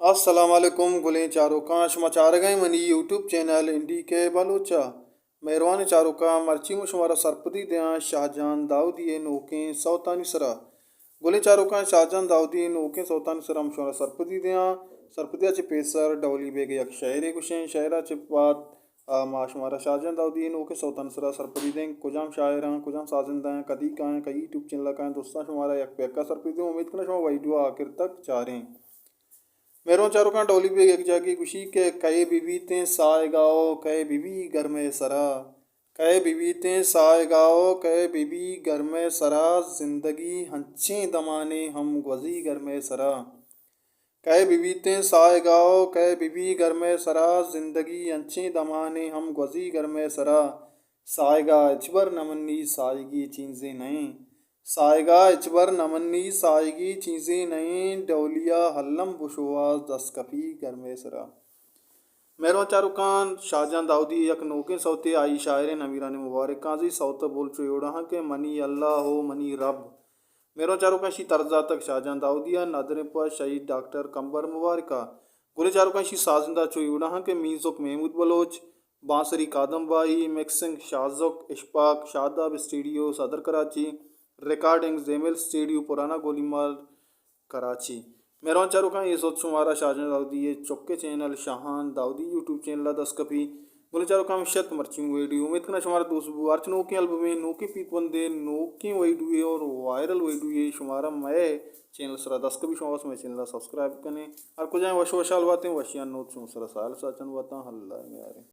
السلام علیکم گلیں چاروکاں، شما چارگ ءَ منی یوٹیوب چینل این ڈی کے بلوچ ءَ۔ مہروانیں چاروکاں، مرچی من شمارا سرپدی دیاں شاہجان داؤدی ءِ نوکیں سوتانی سرا۔ گلیں چاروکاں، شاہجان داؤدی ءِ نوکیں سوتانی سرا من شمارا سرپدی دیاں۔ سرپدی ءَ چہ پیسر ڈولی بیگ ءِ یک شئیرے گوشیں، شئیر ءَ چہ پد آ، ما شمارا شاہجان داؤدی ءِ نوکیں سوتانی سرا سرپدی دیں، کجام شاعراں، کجام سازندہ ایں، کدی کائیں، کئی یوٹیوب چینل ءَ کائیں، درستاں شمارا یک پیکا سرپدی دیں۔ امید کناں شما ویڈیو ءَ آخر تک چاریں۔ مہروان چاروکاں، ڈولی بیگ یک جاگے گوشی کہ کئے بہ بیتیں ساہگا ءُ کئے بہ بی گرمے سرا، کئے بہ بیتیں ساہگا ءُ کئے بہ بی گرمے سرا، زندگی ہنچیں دمانے ہم گوزی گرمے سرا۔ کئے بہ بیتیں ساہگا ءُ کئے بہ بی گرمے سرا، زندگی انچیں دمانے ہم گوزی گرمے سرا۔ ساہگا ہچبر نہ منی ساہگی چیزے نئیں، ساہگا ہچبر نہ منی ساہگی چیزے نئیں، ڈولیا الم بشواز دست کپی گرمے سرا۔ مہروان چاروکاں، شاہجان داؤدی ءِ یک نوکیں سوتے، آئی شاعریں امیرانی مبارک قاضی، سوت ءِ بول چو اے وڑا ہاں کہ منی اللہ ءُ منی رب۔ مہروان چاروکاں، اشی طرز داتگ شاہجان داؤدی ءَ، ندریں پہ شہید ڈاکٹر کمبر مبارک ءَ۔ گلیں چاروکاں، اشی سازندہ چو اے وڑا ہاں کہ میوزک محمود بلوچ، بانسری کادم بائی، مکسنگ شاہزک اشپاک، شاداب اسٹوڈیو صدر کراچی، ریکارڈنگ زیمل اسٹوڈیو پرانا گولی مال کراچی۔ مہروان چاروکاں، اے سوت شمارا شاہجان داؤدی ءِ چکے چینل شاہان داؤدی یوٹیوب چینل ءَ دست کپی۔ گلیں چاروکاں، ہمیش ات مرچی ویڈیو۔ امید کناں شمارا دوست بو۔ ہرچ نوکیں البمے، نوکیں پیت بندے، نوکیں ویڈیوے اور وائرل ویڈیوے شمارا مئے چینل سرا دست کپی، شما بس مئے چینل ءَ سبسکرائب کنیں۔ ہر کجا وش وشحال باتیں، وشیانی نود شمے سرا ساہیل ساچن باتاں۔ اللہ میاریں۔